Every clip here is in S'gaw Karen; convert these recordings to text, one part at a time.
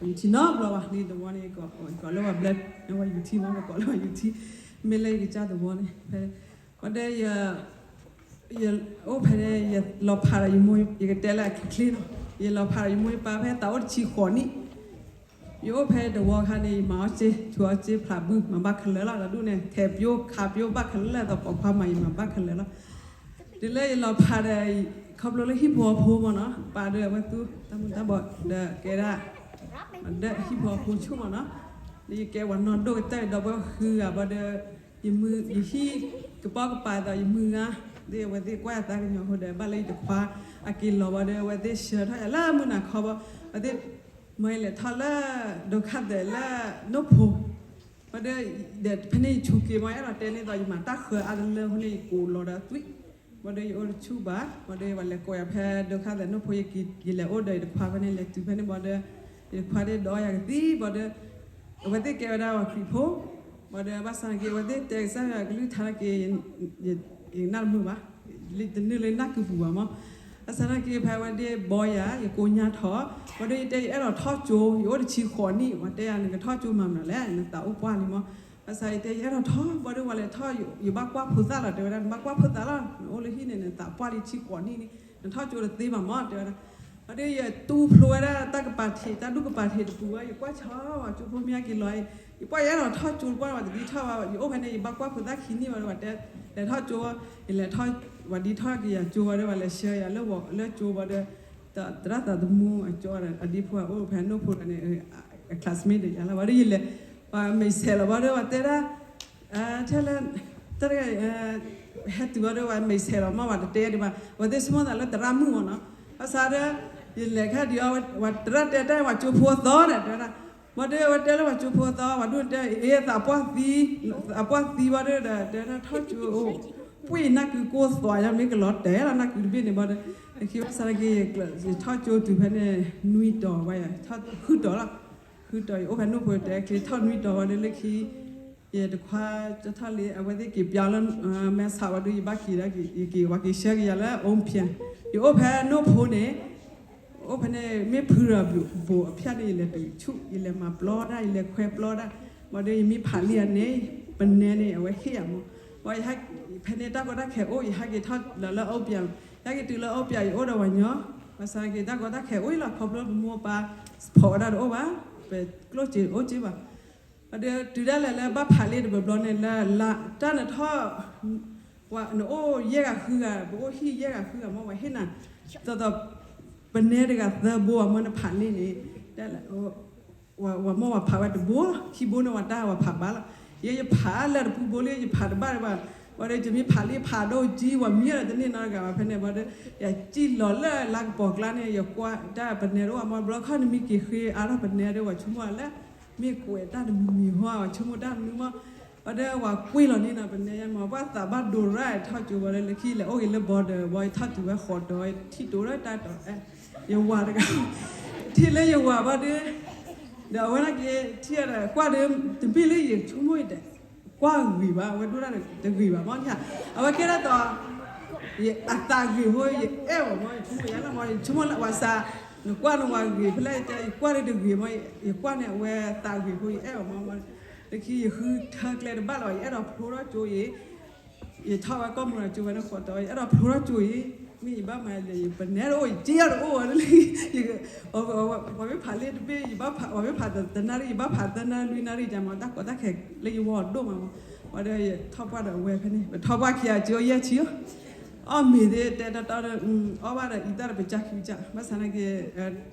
ယူၤထံနီတဘျီဘၣ်. လံတဝီန့ၣ် ကိးလၢပှၤဘျၢ ဝဲယူၤထံမ့ၢ် ကိးလၢပှၤယူၤထံ, မ့ၢ်လၢယကစၢ်တဝီန့ၣ် ဖဲ ဝဲဒၣ် ယအိၣ်ဖဲန့ၣ် ယလီၤဖးဒီးယမိၢ် ယကတဲလၢအချ့ချ့နီၤ, ယလီၤဖးဒီးယမိၢ်ယပၢ်ဖဲသးအိၣ်တဆံဃိးနံၣ်, ယအိၣ်ဖဲတဝီခါန့ၣ် ယမၤအီၣ်စ့ ဆူးအီၣ်စ့ ဖျးဘု မၤဘၣ်ခဲလၢာ်လီၤ. တဒူၣ်န့ၣ် ထဲးပျိခးပျိဘၣ်ခဲလၢာ် သပိာ်ခွါမၤ ယမၤဘၣ်ခဲလၢာ်လီၤ. တုၤလၢယလီၤဖးဒီး ခီဖျိလၢဟံၣ်ဖိဃီဖိမ့ၢ်နီၤ ပာ်ဒီးအဝဲသူ တၢ်မူၤတၢ်ဘှီးဒီးကဲဒၣ် ဒီးဟံၣ်ဖိဃီဖိဆူၣ်မ့ၢ်နီၤ, ဒီးယကဲပှၤနီၢ်ဒိၣ်ကတၢၢ် ဒီပုၢ်ဝဲၢ်ဃုဂၤဘၣ်ဒီး ယမုၢ် ယဟံၣ်ကပိာ်ကပၤဒီးယမုၢ်ဂၤ ဒီးအဝဲသ့ၣ်ကွၢ်ယၤသးကညီၤအဃိဒီး ဘၣ်လၢယတခွါအက့ၤလီၤဘၣ်ဒီး အဝဲသ့ၣ်ဆှၢထီၣ်ယၤလၢမုၢ်နၤခီဘၣ်, အဝဲသ့ၣ် မ့ၢ်ယလဲၤထီၣ်လၢ ဒိခါသဲးလၢ နိၣ်ဖိ ဘၣ်ဒီး ဒီးဖဲန့ၣ်ယဆူးက့ၤမ့ၢ် အဲၣ်ဒိးတဲန့ၣ်သိး ယမၤတၢ်ဃၢအါတလၢအဃိန့ၣ် ယကိးလီၤဒီးသွံၣ်, ဘၣ်ဒီးယအိၣ်တဆူၣ်ဘၣ်, ဘၣ်ဒီးပှၤလဲၤကိးယၤဖဲဒိခါသဲးနိၣ်ဖိ ယက့ၤ ယလဲၤအိၣ်ဒီးယတခွါဖဲန့ၣ် လဲၤတုၤဖဲန့ၣ်ဘၣ်ဒီး ယတခွါဒ်ဒီးယၤကသံဘၣ်ဒီး အဝဲသ့ၣ်ကဲဝဲဒၣ်ပှၤခရံာ်ဖိ, ဘၣ်ဒီးဘၣ်ဆၣ်က့ အဝဲသ့ၣ်တဲကစၢ်ယွၤကလုၢ်ကထါက့ၤ ယနၢ်တမုာ်ဘၣ်, တနုာ်လၢနၢ်ကုပူၤဘၣ်မ့ၢ်, ဘၣ်ဆၣ်သနာ်က့ ဖဲဝဲဒၣ်ဘီယၤ ယကိညါထီၣ်, ဘၣ်ဒီးယတဲယအဲၣ်ဒိးထီၣ်ကၠိ ယအိၣ်တဆံဃိးနံၣ် ပှၤတဲယၤ နကထီၣ်ကၠိမၤမနုၤလဲၣ် နသးအိၣ်ပှၢ်လံမ့ၢ်, ဘၣ်ဆၣ်ယတဲယအဲၣ်ဒိးထီၣ် ဘၣ်ဒီးပှၤလဲၤထီၣ် ယဘၣ်ကွၢ်ဖိသၣ်လီၤ တဲဝဲဒၣ် နဘၣ်ကွၢ်ဖိသၣ်လီၤ နအိၣ်လၢဟံၣ်န့ၣ် နသးပှၢ်လံဆံဃိးနံၣ်န့ၣ် နထီၣ်ကၠိတသ့ဘၣ်မ့ၢ် တဲဝဲဒၣ် ဘၣ်ဒီးယတူၢ်ဖျိဝဲဒၣ်တၢ်ကပၤထံး တၢ်ဒူၣ်ကပၤထံးတပူၤဝဲ ယကွၢ်ဆီ ပှၤကၠိဖိမ့ၢ်က့ၤလီၤအံၤ ယကွၢ်ယအဲၣ်ဒိးထီၣ်ကၠိပှၢ် ပှၤတဒ်ထီၣ်ဘၣ် ယအိၣ်ဖဲန့ၣ် ယဘၣ်ကွၢ်ဖိသၣ်ခံနံၣ်ဘၣ်ဒီး ပှၤတဲ လဲၤထီၣ်ကၠိ ယလဲၤထီၣ် ပှၤဒ်ထီၣ်က့ၤယၤကၠိဘၣ်ဒီး ပှၤလဲၤဆှၢယၤလၢဝီၤလၢကၠိဘၣ်ဒီး သရၣ်သးသမူအကၠိ အဒ့ဖိအအိၣ်ဖဲနိၣ်ဖိန့ၣ် အ classmate ဒီးယၤလီၤ ဘၣ်ဒီးယလဲၤ ပှၤမဲာ်ဆဲးလီၤဘၣ်ဒီး ပှၤတဲဒၣ် ထဲလၢ တၢ်တဂၤ ဟဲတုၤဘၣ်ဒီး ပှၤမဲာ်ဆဲးလီၤမ့ၢ် ပှၤတတဲဒံးဘၣ် အဝဲသ့ၣ်ဆိကမိၣ်သးလၢသရၣ်မုၣ်မ့ၢ်နီၤ, ဘၣ်ဆၣ်ဒီး ယလဲၤခဲဒံးအီၤ ပှၤသရၣ်တဲတၢ် ပှၤကၠိဖိအသီဒီး တဲဝဲဒၣ် ဘၣ်ဒီး အဝဲတဲလၢပှၤကၠိဖိအသီ ပှၤဒိၣ်တဲ အ့ သးပှၢ်သံ သးပှၢ်သံဘၣ်ဒီး တဲဒၣ်ထီၣ်ကၠိအိၣ် ပှ့ၢ်နၢ်ကုကိၢ်သွးယါ မ့ၢ်ကလီၤတဲာ်လီၤနၢ်ကုတဘ့ၣ်န့ၣ်ဘၣ်ဒီး လၢခံဘၣ်ဆၣ်က့ ယထီၣ်ကၠိတုၤဖဲန့ၣ် နွံတီၤဘၣ်ယၤ ဃုတီၤလီၤ, ဃုတီၤ ယအိၣ်ဖဲနိၣ်ဖိတဲချ့ထီၣ်နွံတီၤဘၣ်ဒီး လၢခံ ယတခွါကထီၣ်လံ အဝဲသ့ၣ်က့ၤပျီလၢ မဲဆီးဘၣ်ဒီး ယဘၣ်က့ၤဒီး ယက့ၤ ပှၤက့ၤဆှၢက့ၤယၤလၢ အိၣ်ဖျဲၣ် ယအိၣ်ဖဲနိၣ်ဖိန့ၣ် အိၣ်ဖဲန့ၣ် မ့ၢ်ဖုဒီးဘိးအဖျၢၣ်န့ၣ် ယလဲၤတုၤဆူၣ် ယလဲၤမၤပျီတၢ် ယလဲၤခွဲပျီတၢ် ဘၣ်ဒီးယမ့ၢ်ဖးလံာ်အန့ၣ် ပနဲန့ၣ် အဝဲဟ့ၣ်ယၤမ့ၢ် ဘၣ်ယဟဲ ဖဲန့ၣ်တၢ်ကီတၢ်ခဲအိၣ် ယဟဲက့ၤထီၣ်လီၤလၢ အိၣ်ပျဲၢ် ယဟဲက့ၤတုၤလၢအိၣ်ပျဲၢ် ယအိၣ်ဒီးပှၤညီ ဘၣ်ဆၣ်က့ၤတၢ်ကီတၢ်ခဲအိၣ်အံၤလီၤ ခီဖျိပမိၢ်ပၢ် support ဝဲဒၣ်တအိၣ်ဘၣ် ပကျိၣ်စ့အိၣ်က့ဘၣ် ဘၣ်ဒီးတုၤဒၣ်လဲာ်လၢဘၣ်ဖးလံာ်တဘျီဘျီန့ၣ် လၢလါတၢ်နထီၣ် နအိၣ်ယဲၢ်ဂၤဃုဂၤ ပအိၣ်ဟံၣ်ယဲၢ်ဂၤဃုဂၤမ့ၢ် ပှၤဟ့ၣ်နၤ သိးသိး ပနဲတဂၤသၢဘိ အမ့ၢ်နဖးလံာ်န့ၣ် ပှၤမိၢ်ပှၤဖးဝဲတဘိ ခံဘိန့ၣ် ပှၤတၢ်ပှၤဖးဘၣ်လီၤ ယဲယဖးလၢတပူၤဘိလံ ယဖးတဘၣ်ဒံးဘၣ် ဘၣ်ဒီးယမ့ၢ်ဖးလံာ်ဖးဒိၣ်ကံ ပှၤမံဒီးတန့ၢ်နီတဂၤဘၣ် ဖဲန့ၣ်ဘၣ်ဒီး ယစံၣ်လီၤလၢလါကပီၤကျါန့ၣ် ယကွၢ်တၢ်ပနဲတအိၣ်မ့ၢ် ဘျီခီန့ၣ်မ့ၢ်က့ၤဃ့အါထီၣ်ပနဲဒီး ပှၤဆိကမိၣ်လၢ မ့ၢ်ကွဲးတၢ်တမံၤမံၤဟီ ပှၤဆိကမိၣ်တၢ်မနုၤမ့ၢ် ဘၣ်ဒီးပှၤကွံာ်လီၤလံနီၤ ပနဲယဲမ့ၢ် ပှၤသးဘၣ်ဒိရၣ်ထီၣ်ကၠိဘၣ်ဒီး လၢခံလဲၤအိၣ်ဂ့ၤလၢဘီဒီး ဘၣ်ယထီၣ်တုၤဝဲဃိးတီၤ ထံၣ်တိၤဒီးတၢ်တီၤ ယဝၤတဂၤ ထံၣ်လၢယဝၤဘၣ်ဒီး ဒီးအဝဲဒၣ်က့ၤထံၣ်ဒီး ကွၢ်ဒီး တမ့ၢ်လၢယဆိကမိၣ်ယတ ကွၢ်ဂ့ၤဘၣ် အဝဲဒိၣ်ဒၣ်တဂ့ၤဘၣ်မ့ၢ် အဝဲကဲဒၣ်သိး အသးဂ့ၤဖိ ယအဲၣ်အီၤမ့ၢ် ယဆိကမိၣ်ယဲလီၤမ့ၢ် ယဆိကမိၣ်လၢဝၤစး နကွၢ်နဝၤဂ့ၤ ဖဲလဲၣ် ယကွၢ်ဒီးတဂ့ၤမ့ၢ် ယကွၢ်န့ၣ် အဝဲသးဂ့ၤဖိ ယအဲၣ်အီၤမ့ၢ် လၢခံယဃုထၢကျဲတဘၣ်လၢၤဘၣ် ယအဲၣ်ဒိးဖျိထီၣ်ကၠိအံၤ ယထီၣ်ဝဲကီၢ်မုၢ်ဒီးကၠိဝဲန့ၣ်ဃိးတီၤ ယအဲၣ်ဒိးဖျိထီၣ်ကၠိအံၤ မ့ၢ်ယဘၣ်မၤလဲၣ် ယပနဲတအိၣ် ယစ့အီၤတအိၣ်ဝဲလၢ ပှၤမ့ၢ်ဖးလံာ်တဘ့ၣ် ယဘၣ်ဖး ပှၤမ့ၢ်ဖးတနၣ်ရံၣ် ယဘၣ်ဖးသၢနၣ်ရံၣ်လွံၢ်နၣ်ရံၣ် ယမ့ၢ်တၢ်ကီတၢ်ခဲလၢယဝီၤဒိၣ်မးမ့ၢ် ဝံၤဒီးယထီၣ်ပှၢ်ဒီးအဝဲဖဲန့ၣ် ပထီၣ်ပှၢ်ခံဂၤကၠိယဲၢ်ဆံ အီၣ်မ့ၤသ့ၣ်တဲတီတီ အီၣ်ဘၣ်ဒီးအံသၣ်ဒီးပကၢ်ခံကစၢ် ဘၣ်ဆၣ်နာ်က့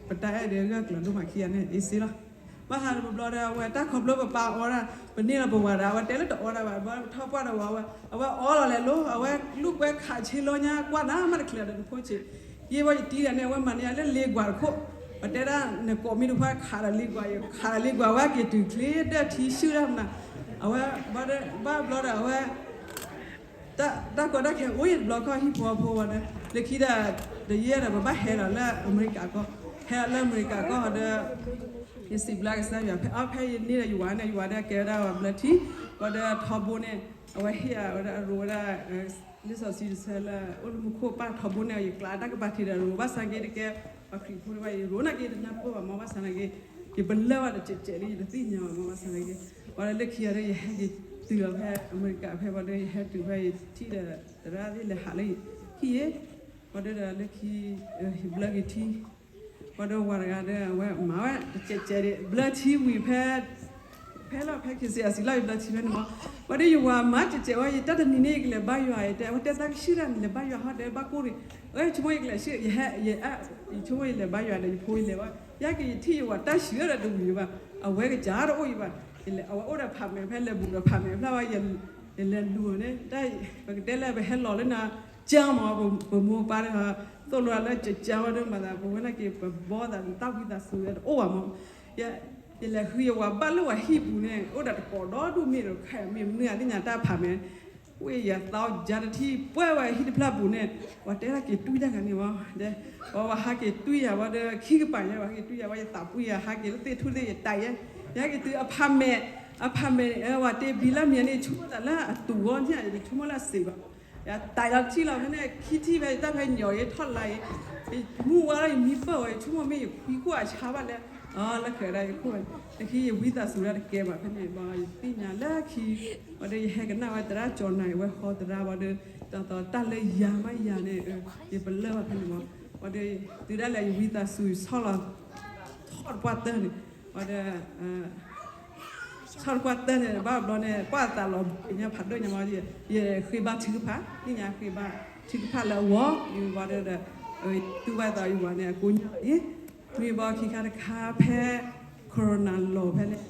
ပတၢ်အဲၣ်ဒိးဂၢၢ်ကျၢၤဒိၣ်မးခံဂၤန့ၣ် အ့စ့လီၤ ဘၣ်ဟးတဘျီဒီး အဝဲတၢ်ခီဖျိပပၢ်အီဒၣ် ပန့ၢ်လီၤပဝၤဒီး အဝဲတဲလၢတအီဒၣ်ဘၣ် ဘၣ်ထီၣ်ပှၢ်ဒီးဝဲ အဝဲအီလီၤလဲၤလိၤ အဝဲလူၢ်ကွဲခးဆ့လီညါ ကွၢ်နၤမးတချ့ဒီးနဖိဆံး ယ့ၢ်ဝဲယတံၤတဂၤန့ၣ် အဝဲမၤန့ၢ်လၢလ့ကွၢ်တခိၣ် ပတဲဒၣ် နကိးမံၤတခွါခးဒီးလ့ကွၢ် ခးဒီးလ့ကွၢ် အဝဲက့ၤတုၤချ့ဒၢထံဆူၣ်ဒၣ်မနၤ အဝဲ ဘၣ်ဘျီဒီးအဝဲ တၢ်ကီတၢ်ခဲအိၣ်ယံၤတဘျီခီၣ်ဟံၣ်ဖိဃီဖိဝဲဒီး လၢခံဒီး တယံာ်ဒီးပဘၣ်ဟဲလီၤလၢအမဲရကၤကီၢ် ဟဲလီၤလၢအမဲရကၤကီၢ်ဒီး ယစံးဘျုးကစၢ်ယွၤ ဖဲအဖဲယန့ၢ်ဒီးယဝၤန့ၣ် ယဝၤဒီးကဲဝဲဒၣ်ပှၤဘျၢထံ ဘၣ်ဒီးထီဘိန့ၣ် အဝဲဟ့ၣ်အဝဲဒၣ်အရိဝဲဒၣ် လံာ်စီဆှံတဆၢလၢ အိၣ်လၢမူခိၣ်ပၢ်ထီဘိန့ၣ် ယကျးတၢ်ကပၤထံးဒီးအရိ ဘၣ်ဆၣ်က့တကဲ ပှၤခရံာ်ဖိတဖၣ် ယရိနာ်က့တနၢ်ပၢၢ်ဘၣ်မ့ၢ် ဘၣ်ဆၣ်နာ်က့ ယပလၢၢ်ဘၣ်တစဲးစဲးလံ ယတသ့ၣ်ညါဘၣ်မ့ၢ်ဘၣ်ဆၣ်သနာ်က့ ပှၤဒီးလၢခံဂၤဒီး ယဟဲက့ၤတုၤလီၤဖဲအမဲရကၤဖဲ ပှၤဒီးယဟဲတုၤဖဲယထံၣ်ဒီး သရၣ်သ့ၣ်လဲၤဟးလၢယဟံၣ်ယဲ ပှၤဒီးလၢခံ ယဘျၢက့ၤထံ ပှၤဒီးဝၤတဂၤဒီး အဝဲမၤဝဲတစဲးစဲးဒံး ဘျၢထံဝံၤဖဲ ဖဲလီၤဖဲခံစံးအစံးလီၤ ယဘျၢထံဖဲန့ၣ်မး ပှၤဒီးယဝၤမၤတစဲးဝဲ ယတၢ်တနံၤန့ၣ် ယကလဲၤဘါယွၤ ယတဲ အဝဲတဲသးကဆှၢတၢ်န့ၣ် လဲၤဘါယွၤဟီဒီး ဘၣ်ကိၢ်န့ၣ် အဝဲဆိကမိၣ်ယကလဲၤဆှၢ ယဟဲ ယဆိကမိၣ်ယလဲၤဘါယွၤဒီး ယဖိယလဲၤဝဲ ယဟဲက့ၤယထံၣ်ယဝၤတၢ်ဆှၢဒီးတဝံၤဘၣ် အဝဲကစၢ်တအိၣ်ယဘၣ် အဝဲအိၣ်ဒီးဖးမဲာ်ဖဲလဲၤဘူးဒီးဖးမဲာ်ဖျါဝဲ ယလဲၤလူၤအီၤန့ၣ် တၢ် ပကတဲလၢပဟဲလီၤလၢနၤ ကၢ်မး ပမိၢ်ပၢ်ဒီး သိၣ်လိလၢကၢ်ဝဲဒၣ်မၤသး ပဝဲနာ်က့ၤ ပဘီသး တၢ်ဝံသးစူၤဒီးတအိၣ်ဘၣ်မး ယလဲၤဃုယဝၤဘၣ်လၢပှၤဟံၣ်ပူၤန့ၣ် အိၣ်ဒီးတကိးဒီဒူၣ်မ့ၢ်ဒီး ခဲအံၤမ့ၢ်မနုၤအသ့ၣ်ညါတၢ်ဖးမဲာ် ဝဲယသီကၢ်တထံၣ်ပှဲၤဝဲဟံၣ်တဖျၢၣ်ပူၤန့ၣ် ပှၤတဲတၢ်က့ၤတွံၢ်တၢ်ဂၤန့ၣ်မး ဒီး ပှၤဟးက့ၤတွံၢ်ယၤဝဲဒီး ခံကပၤညါ ပှၤဟးက့ၤတွံၢ်ယၤဝဲ ယသးပှံၢ်ယၤဟးက့ၤလၢသ့ၣ်ထူၣ်သ့ၣ်ယတၢ်ယဲ ယဟဲက့ၤတုၤအဖးမဲာ် အဖးမဲာ် ဝၤတ့ဘံလၢမံၤန့ၣ် ဆိကမိၣ်သးလၢအတူၢ်ဂီၢ်န့ၣ် ယဆိကမိၣ်လၢအစံးဘၣ် ယတၢ်လီၤတထံၣ်လီၤဖဲန့ၣ် ခံထံၣ်ဖဲ ယတၢ်ဖဲညီၤ ယထီၣ်လါအံၤ မုၢ်ဝါလီၤ ယမံပၢၢ်ဝဲ ယဆိကမိၣ်မ့ၢ်ယခွံခိၣ်အဆါဘၣ်လၢ လၢခဲဒၣ်ယခိၣ်ဝဲ လၢခံယဝံသးစူၤဒၣ်တကဲဘၣ်ဖဲန့ၣ် ဘၣ်ယသ့ၣ်ညါလၢခံ ဝဲဒီးယဟဲကနၣ်ဝဲသရၣ်ကၠီၤနၤ အဝဲဟီသရၣ်ဝဲဒီး တၢ်သီတၢ်လၢယၤမးယၤန့ၣ် ယပလၢၢ်ဘၣ်ဖဲန့ၣ်မး ဝဲဒီး တုၤဒၣ်လဲာ်ယဝံသးစူၤ ယဆီၣ်လီၤ ဆီၣ်တပှၢ်တၢၢ်န့ၣ် ဝဲဒီး ဆီၣ်တပှၢ်တၢၢ်န့ၣ် ဘၣ်ဘျီန့ၣ် ကွၢ်သးလီၤဘှံးညါဖးဒိၣ်ညါမး ယဃ့ဘါထုကဖၣ် သ့ၣ်ညါဃ့ဘါထုကဖၣ်လၢအဂီၢ် မ့ၢ်ဘၣ်ဒီး တူၢ်ဘၣ်သးယဝၤန့ၣ် အကိးညါအံၤ မ့ၢ်ဘၣ်ခံခါတခါဖဲ corona လီၤဖဲန့ၣ်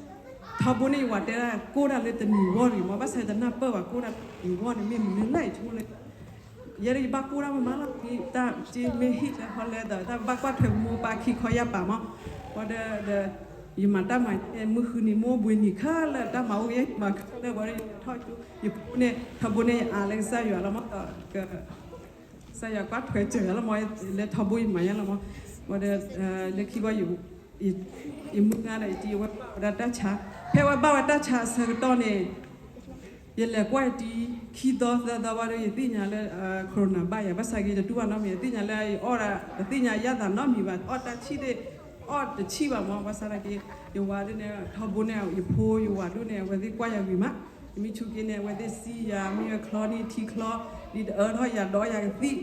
ထီဘိန့ၣ်ယဝၤတဲဒၣ် ကိၢ်တၢ်လၢတနံၤဝီတဂ့ၤမး ဘၣ်ဆၣ်တနၢ်ပၢၢ်ဘၣ် ကိၢ်တၢ်လၢတနံၤဝီန့ၣ် မ့ၢ်မနုၤလဲၣ် ယဆိကမိၣ်လၢ ယဲဒၣ်ယဘၣ်ကိၢ်တၢ်မးမးလီၤ တၢ်က့မ့ၢ်ဟံၣ်လၢဟီလၢဒီး တၢ်ဘၣ်ကွၢ်ထွဲမိၢ်ပၢ်ခံခီယၢ်ပၤမး ဝဲဒီး ဒီး ယမၤတၢ်မၤ မုၢ်ဃုနံၤမိၢ်ဘှံးနံၤခဲလၢာ် တၢ်မၤအိၣ်ကယဲၢ်မၤခဲလၢာ် ဝဲဒီးယထီၣ်ကၠိ ယဖိန့ၣ် ထီဘိန့ၣ်ယအးလၢကစၢ်ယွၤလီၤမး ကစၢ်ယွၤကွၢ်ထွဲစၢၤယၤလီၤမး လၢထီဘိယမၤညါလီၤမး ဝဲဒီး လၢခံဘၣ် ယမုၢ်ဂၤဒီးယတံၤဝဲဘၣ်ဝဲဒၣ်တၢ်ဆါ ဖဲဝဲဘၣ်ဝဲတၢ်ဆါအဆၢကတီၢ်န့ၣ် ယလဲၤကွၢ်ယတံၤ ခံသီသၢသီဘၣ်ဒီး ယသ့ၣ်ညါလၢ corona ဘၣ်ယၤ ဘၣ်ဆၣ်က့ တတူၢ်ဘၣ်နီတမံၤ ယသ့ၣ်ညါလၢယအီၣ်ဒၣ် တသ့ၣ်ညါယၣ်သးနီတမံၤဘၣ် အီၣ်တၢ်ဆံၣ်သ့ၣ် အီၣ်တဆံၣ်ဘၣ်မး ဘၣ်ဆၣ်သနာ်က့ ယဝၤဒ်န့ၣ် ထီဘိန့ၣ် ယဖိယဝၤဒ်န့ၣ် အဝဲသ့ၣ်ကွၢ်ယၤဂ့ၤမး ယမ့ၢ်ဆူးက့န့ၣ် အဝဲသ့ၣ်စံယၤ မ့ၢ်ဝဲချီန့ၢ်ထံချီ ဒ်တအၢထီၣ်ယၤဒီးယၤကသံၣ်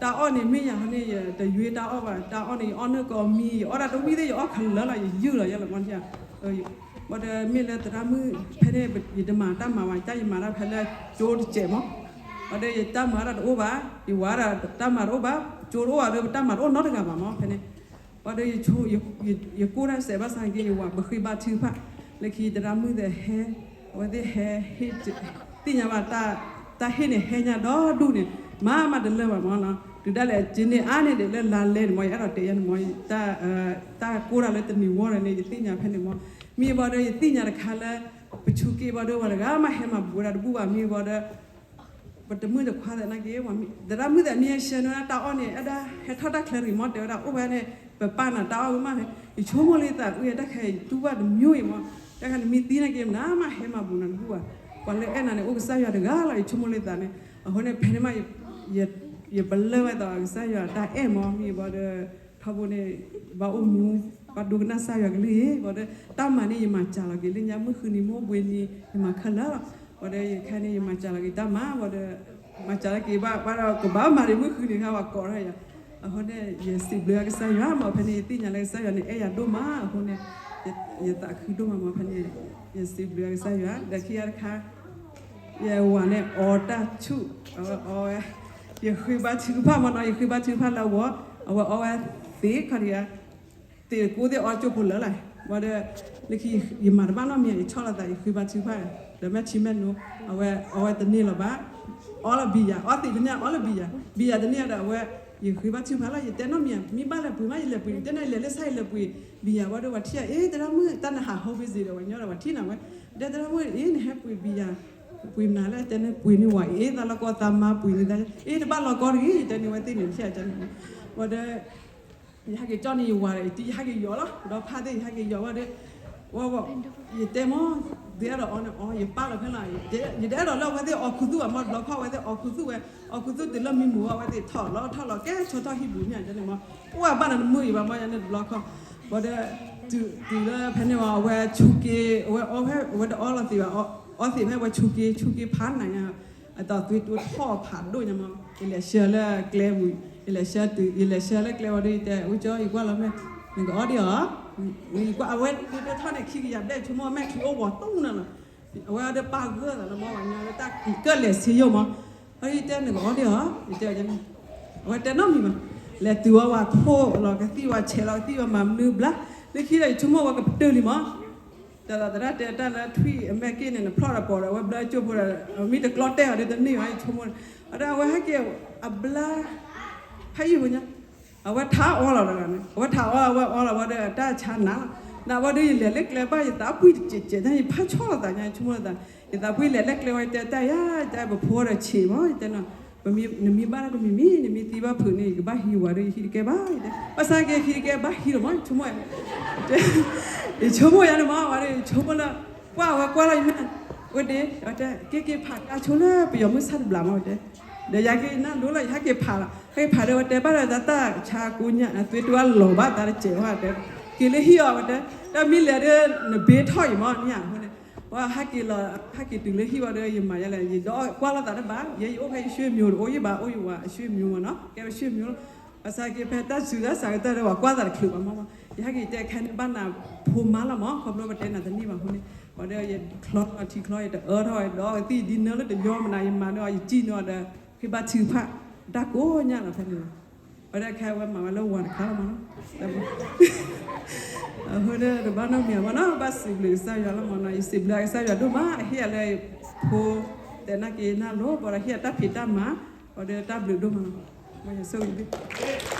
တၢ်အီၣ်န့ၣ်မ့ၢ်ယၤဟီန့ၣ် ယတယွ့တၢ်အီၣ်ဘၣ် တၢ်အီၣ်န့ၣ် ယအီၣ်နုၢ်ကီးမံ ယအီၣ်တၢ်တဝံၣ်သ့ၣ် ယအီၣ်ခဲလၢာ်လီၤ ယယုၢ်လီၤယဲလီၤမး ဘၣ်ဒီးမ့ၢ်လၢသရၣ်မုၣ်ဖဲန့ၣ် ယတမၤတၢ်မၤဘၣ် တၢ်ယမၤတၢ်ဖဲလၢကၠိတစဲးမး ဘၣ်ဒီးယတၢ်မၤတၢ်တအိၣ်ဘၣ် ယဝၤဒီးတၢ်မၤတအိၣ်ဘၣ် ကၠိတအိၣ်ဘၣ်ဒီး ပတၢ်မၤတအိၣ်နီတဂၤဘၣ်မး ဖဲန့ၣ် ဘၣ်ဒီး ယကိၢ်တၢ်စဲးဘၣ်ဆၣ်က့ ယဝၤပဃ့ဘါထုကဖၣ် လၢခံသရၣ်မုၣ်သ့ၣ်ဟဲ အဝဲသ့ၣ်ဟဲ သ့ၣ်ညါဘၣ် တၢ်ဟ့ၣ်န့ၣ်ဟဲညါဒီဒူၣ်န့ၣ် မၤမးတလၢာ်ဘၣ်မးနီၤ တုၤဒၣ်လဲာ်ကန့ၢ်အါန့ၢ်ဒံးလၢလါလဲန့ၣ်မး ယအဲၣ်ဒိးတဲယဲန့ၣ်မး တၢ်ကိၢ်တၢ်လၢတနံၤဝီန့ၣ် ယသ့ၣ်ညါဖဲန့ၣ်မး မ့ၢ်ဘၣ်ဒီးယသ့ၣ်ညါတခါလၢ ပဆူးက့ဘၣ်ဒီး ပှၤတဂၤမးဟဲမၤဘူးဝဲဒၣ်တဘူၣ်ဘၣ် မ့ၢ်ဘၣ်ဒီး ပတမုၣ်တခွါသနာ်က့ သရၣ်မုၣ်သ့ၣ်မ့ၢ်ဟဲဆှၢန့ၢ်တၢ်အီၣ်န့ၣ် အဲၣ်ဒိးဟဲထီၣ်တၢ်ချၢတဂ့ၤမး တဲဝဲဒၣ်အိၣ်ဝဲန့ၣ် ပပာ်နၤတၢ်အီၣ်ဝံၤမး ယဆိကမိၣ်လၢသးအုၣ်ယဲ တၢ်ခဲအံၤတူၢ်ဘၣ်တမံၤအံၤမး တၢ်ခါနမ့ၢ်သံနာ်က့ နမးဟဲမၤဘူးနၤတဘူၣ်ဘၣ် ပှၤလၢအဲၣ်နၤန့ၣ် အိၣ်ကစၢ်ယွၤတဂၤလီၤ ယဆိကမိၣ်လၢသးန့ၣ် အဃိန့ၣ် ဖဲန့ၣ်မး ယပလၢၢ်ဝဲသးကစၢ်ယွၤတၢ်အဲၣ်မး မ့ၢ်ဘၣ်ဒီး ထီဘိန့ၣ် ဘၣ်အိၣ်မူ ဘၣ်ဒိကနၣ်ကစၢ်ယွၤကလုၢ်အံၤ ဘၣ်ဒီး တၢ်မၤန့ၣ် ယမၤစှၤလီၤက့ၤလၢညါ မုၢ်ဃုနံၤမိၢ်ဘှံးနံၤ ယမၤခဲလၢာ်လီၤ ဘၣ်ဒီးယခဲန့ၣ် ယမၤစှၤလီၤက့ၤတၢ်မၤ ဘၣ်ဒီး မၤစှၤလီၤက့ၤဘၣ် ဘၣ်ဒီးကဘၣ်မၤဒံးမုၢ်ဃုနံၤခါ ပှၤကိးထီၣ်ယၤ အဃိန့ၣ် ယစံးဘျုးကစၢ်ယွၤမး ဖဲန့ၣ် ယသ့ၣ်ညါလၢကစၢ်ယွၤန့ၣ် အဲၣ်ယၤဒိၣ်မးအဃိန့ၣ် ယသးခုဒိၣ်မးမး ဖဲန့ၣ် ယစံးဘျုးကစၢ်ယွၤ ဒီးခံဂၤတခါ ယဝၤန့ၣ် အီတၢ်ဆူၣ် အဝဲအီဝဲ ယဃ့ဘါထုကဖၣ်မးနီၤ ယဃ့ဘါထုကဖၣ်လၢအဂီၢ် အဝဲအီဝဲသ့ၣ်ခီဒံးဧါ သ့ၣ်ကိးသ့ၣ်အီကၠိဖိလၢာ်လၢ် ဝံၤဒီး လၢခံ ယမၤတဘၣ်နီတမံၤ ယဆီၣ်လီၤသး ယဃ့ဘါထုကဖၣ် ဒီးမဲာ်ထံမဲာ်နိ အဝဲအီဝဲတန့ၢ်လၢၤဘၣ် အီလၢဘံယၤ အီသ့ၣ်တန့ၢ် အီလၢဘံယၤ ဘံယၤတန့ၢ်ဒီး အဝဲ ယဃ့ဘါထုကဖၣ်လၢ ယတဲနီတမံၤ မ့ၢ်ဘၣ်လဲၤပှ့ၤမး ယလဲၤပှ့ၤ တဲန့ၣ် လဲၤလၢဆၣ် ယလဲၤပှ့ၤ ဘံယၤ ဝံၤဒီး ပှၤထံၣ်ဧါ အ့ သရၣ်မုၣ် တၢ်နဟးဟိဘ့ၣ်စ့ၢ်ဒီး ပှၤညီဒီး ပှၤထံၣ်နၤဝဲ တဲသရၣ်မုၣ် အ့ နဟဲပှ့ၤဘံယၤ ပှ့ၤမနုၤလဲၣ် တဲန့ၣ် ပှ့ၤန့ၢ်ဝဲ အ့ သးလီၢ်ကီသးမါပှ့ၤန့ၢ်သး အ့ တဘၣ်လီၢ်ကီတဂ့ၤ ယတဲန့ၣ် ဝဲသ့ၣ်န့ၣ် ထံၣ်ဧါန့ၣ် ဝံၤဒီး ယဟဲက့ၤကၠီၣ်န့ၢ်ယဝၤဒီး ယတံၤ ယဟဲက့ၤယီၤလီၤ ဒီးဖါသ့ၣ် ယဟဲက့ၤယီၤဝဲဒီး ဝဲ ယတဲမ့ၢ် ဒ်အဲၣ်ဒိးအီန့ၣ်အီ ယပာ်လီၤဖဲလီၤ ယတအဲၣ်ဒိးလၢအဝဲသ့ၣ်အီခူသူၣ်ဘၣ်မး တဘျီခီၣ် အဝဲသ့ၣ်အီခူသူၣ်ဝဲ အီခူသူၣ်တုၤလၢမံမူၤ အဝဲသ့ၣ်ထီၣ်လီၤထီၣ်လီၤ ကဲဆီထီၣ်ဟံၣ်ပူၤန့ၣ် ယတဲန့ၣ်မး အိၣ်ဝဲဘၣ်နၤတမုာ်အံၤဘၣ်မး ယၤန့ၣ်တဘျီခီၣ် ဘၣ်ဒီး တုၤလၢဖဲန့ၣ်ဝံၤ အဝဲဆူက့ အဝဲအီဖဲ အဝဲတအီလီၤသ့ဘၣ်, အီသ့ၣ်ဖဲအဝဲဆူက့ ဆူက့ဖးနးညါ, အသိးသွံၣ်တိၢ်ထီၣ်ဖးဒိၣ်ညါမး, ယလဲၤဆှၢလၢကျဲဝံၤ, ယလဲၤဆှၢတုၤ ယလဲၤဆှၢလၢကျဲဝံၤဒီး ယတဲ အိၣ်ကၠီ ယကွၢ်လီၤမ့ၢ် နကအီဒံးအီၤ, အဝဲသွံၣ်တိၢ်ထီၣ်န့ၣ် ခံကယၤဘျဲၣ် ဆိကမိၣ်မ့ၢ်ချုးအိၣ်ဝီၤတူၢ်နၤလီၤ, အဝဲဒီးပာ်ဂၢၢ်သးလၢမ့ၢ်ဝဲညီလၢတၢ်ကၢၣ်လဲၤဆ့ယိၣ်မး, အယတဲနကအီဒံးအီၤ, ယတဲ အဝဲတဲနီတမံၤဘၣ်, လဲၤတုၤဝဲဝဲထိၣ်လီၤကသံၣ်ဝဲဆဲးလီၤကသံၣ်ဝဲမၤမနုၤဘျါ, လၢခံဒီးယဆိကမိၣ်ဝဲကပတုာ်လံမး, တၢ်သရၣ်တဲတၢ်လၢထွံၣ်အမဲာ်က့ၢ်န့ၣ် နဖျီၣ်ဒီးပိာ်ဒီး အဝဲဘျၢကၠိဖိဒီး မ့ၢ်တကျီတဲာ်အီၤဒီးတန့ၢ်ဘၣ် ယဆိကမိၣ်, အဒီးအဝဲဟဲက့ၤအဘျါ ဖးယံာ်ဖိညါ အဝဲထးအီလီၤတဂၤန့ၣ် အဝဲထးအီ အဝဲအီလီၤဝဲဒီးတၢ်ဆါနးလီၤ, နးဝဲဒီးယလဲၤလၢကျဲဘၣ် ယသးပှံၢ်တစဲးစဲးညါ ယဖးဆီၣ်လီၤသးညါ ယဆိကမိၣ်လီၤသး, ယသးပှံၢ်လဲၤလၢကျဲဝဲ ယတဲတၢ်ယါ ယတဲပဖိဒီးဆံးမး ယတဲနီၤ, နမ့ၢ်ဘၣ်တၢ်တမံၤမံၤ နမ့ၢ်သံဘၣ်ဖုးန့ၣ် ယကဘၣ်ဟံးဝဲဒီး ယဟံးတကဲဘၣ် ယတဲ, ဘၣ်ဆၣ်က့ၤဟံးတကဲဘၣ်ဟံးလီၤမး ယဆိကမိၣ် ယဆိကမိၣ်ယါန့ၣ်မး ဝဲဒီး ယဆိကမိၣ်လၢ ကွၢ်ဝဲကွၢ်လီၤယမ့ၢ် ဝဲဒၣ် ဝဲတဲ က့ၤက့ၤဖးကါဆိလၢပယီၤမုၢ်ဆၣ်တဘျီမး ဝဲတဲ, ဒီးယၤက့ၤနၢ်လိလီၤ ယဟဲက့ၤဖးလီၤ, ဟဲက့ၤဖးဒီး ဝဲတဲဘၣ်ဒီး တၢ်ဆါကိးညါ သွံၣ်တိၢ်အလီၤဘၣ်သးတစဲးဝဲတဲ, က့ၤလၢဟံၣ်အီၤ ဝဲတဲ, တၢ်မ့ၢ်လဲၤဒီး နဘ့ထီၣ်အံၤမး နံၣ်အဃိန့ၣ်, ပှၤဟဲက့ၤလီၤ ဟဲက့ၤတုၤလၢဟံၣ်ဝဲဒီး ယမၤယါလဲၣ် ယဒီးကွၢ်လိာ်သးတဘၣ် ယဲယအိၣ်ဖဲယရွှေမြို့တအိၣ်ယဘၣ် အိၣ်ယဝၤအရွှေမြို့မးနီၤ ကဲဝဲရွှေမြို့လီၤ, ဘၣ်ဆၣ်က့ၤဖဲတၢ်စူၤတၢ်စးကတၢၢ်ဒီး ပှၤကွၢ်သးတချုးဘၣ်မးမး, ယဟဲက့ၤတဲခဲန့ၣ် ဘၣ်နၤဖိမါလီၤမး ခီဖျိပတဲနၤတန့ၢ်ဘၣ်အဃိန့ၣ်, ဝဲဒီးယချီထံချီ ယတအၢထီၣ် ယဒီးကသံၣ်ဒ်နၢလၢတယီမနၤ ယမၤန့ၢ်အီၤ ယစံၣ်န့ၢ်အီၤဒီး ဃ့ဘါထုကဖၣ် တၢ်ကိးညါလီၤဖဲန့ၣ်လီၤ, ဝဲဒၣ်ခဲအဝဲမၤဝဲလၢဝၤတခါလီၤမးနီၤ အဃိဒီးတဘၣ်နီတမံၤဘၣ်နီၤ ဘၣ်စံးဘျုးကစၢ်ယွၤလီၤမးနီၤ ယစံးဘျုးကစၢ်ယွၤဒိၣ်မး အဟ့ၣ်အလၢဖိ တဲနာ်က့ၤနၢ်လိၤ ဘၣ်ဒီးဟ့ၣ်အတၢ်ဖံးတၢ်မၤ ဘၣ်ဒီးတၢ်ဘျုးဒိၣ်မးလီၤ, မ်ယဆိၣ်ဂ့ၤဒ်